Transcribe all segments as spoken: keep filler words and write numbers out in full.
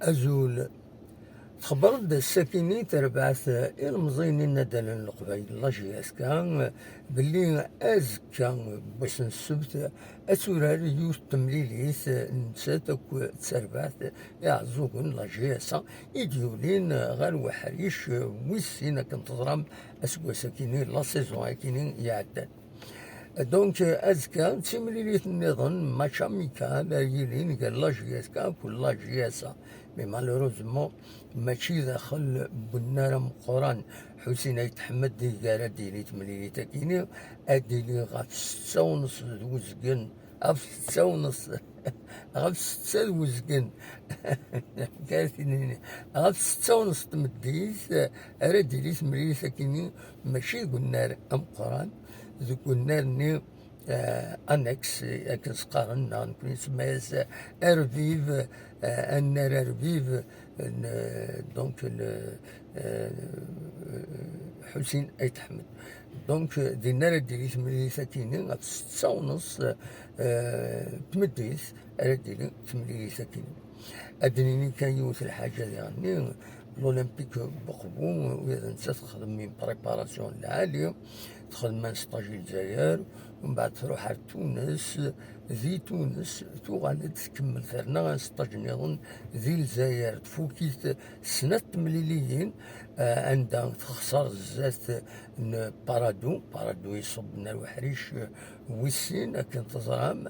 Azul. Txebber-d sakini terbaɛt ilemẓiyen inaddalen n Leqbayel, la J S K, belli azekka n wass n ssebt ad turar yiwet n temlilit, nettat akked terbaɛt iɛeẓẓugen, la J S A, i d-yulin ɣer weḥric wis sin, akken teẓram, aseggas-akini, la saison-akini iɛeddan. Donc, azekka d timlilit nniḍen, match amical, ara yilin gar la J S K akked la J S A. Mais malheureusement, mačči daxel n unnar ameqqran Ḥusin Ayt Ḥmed i ara d-yili temlilit-akini, ad d-yili ɣef ssetta u ness d uzgen, ɣef ssetta u ness, ɣef ssetta d uzgen, ɣef ssetta u ness n tmeddit, ara d-yili temlilit-akini, mačči deg unnar ameqqran, deg unnar-nni, eh, annexe, akken s-qqaren, neɣ nekni nsemma-yas, eh, arbib, eh, annar arbib, n, donc, n, eh, Ḥusin Ayt Ḥmed. Donc, eh, dinna ara d-tili temlilit-akini ɣef ssetta u ness, eh, tmeddit, ara d-tili temlilit-akini. Ad d-nini kan yiwet lḥaǧa diɣenni, l'Olympique Buqbu, ula d nettat texdem une préparation lɛali, texdem un stage i Lezzayer, mbeɛd truḥ ar Tunes, di Tunes tuɣal-d tkemmel terna un stage nniḍen di Lezzayer, tfuk-it snat temliliyin, eh, anda texṣer zdat n Paradou, Paradou iṣubb n ar weḥric, eh, wis sin, akken teẓram,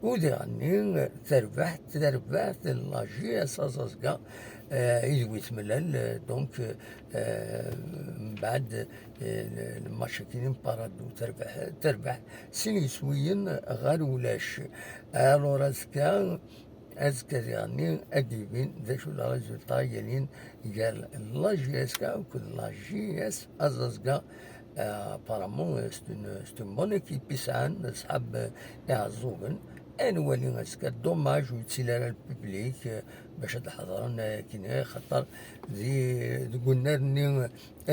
u diɣenni terbeḥ, terbeḥ la J S A Zaẓga, eh, idwi temlal, eh, donc, eh, mbeɛd, eh, le, le match-akini n Paradou, terbeḥ, terbeḥ sin yiswiyen ɣer ulac. Alors azekka, azekka diɣenni ad d-ibin d acu le résultat yellan gar la J S K akked la J S A Zaẓga. Euh, apparemment, euh, c'est une, c'est une bonne équipe i sɛan, ṣṣḥab, euh, iɛeẓẓugen. Ad nwali azekka, dommage ur yettili ara le public, euh, bac ad d-ḥeḍren, euh, akkin, xaṭer di, deg unnar-nni, euh,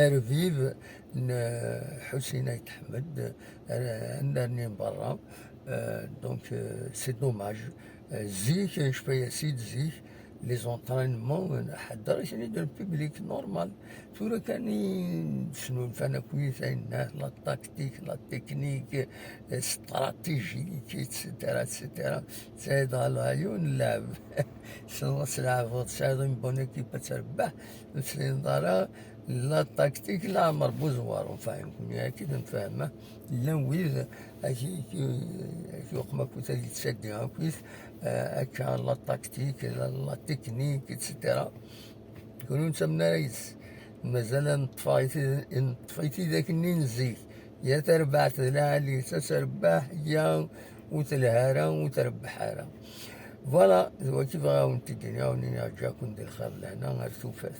arbib n, euh, Ḥusin Ayt Ḥmed, euh, annar-nni n berra. Euh, donc, euh, c'est dommage. Euh, zik, euh, cfaya-s-id zik, les entraînements, euh, ḥedd ara yecni-d le public normal. Tura kan i d-snulfan akkit ayenna, la tactique, la technique, euh, stratégique, et cetera, et cetera. Tesɛiḍ ɣer leɛyun, lɛeb. Tessneḍ ad tleɛbeḍ, tesɛiḍ une bonne équipe ad terbeḥ, ur tesliḍ ara la tactique, leɛmer bu ẓwar, enfin, nekni akka i d-nfehhem, ah. Llan wid, ak-, ak-, ak-, yuqem akkit ad yettaddi akkit, eh, akka la tactique, la, la technique, et cetera. Kunwi ur ttamen ara yis. Mazal ad neṭṭef-it, neṭṭef-it-id akkenni n zik. Ya tarbaɛt d lɛali, ta terbeḥ, ya ur telha ara, ur trebbeḥ ara. Voilà, d wagi bɣiɣ ad wen-t-id-iniɣ, ad wen-iniɣ ǧǧa-ken di lxir d lehna ar tufat.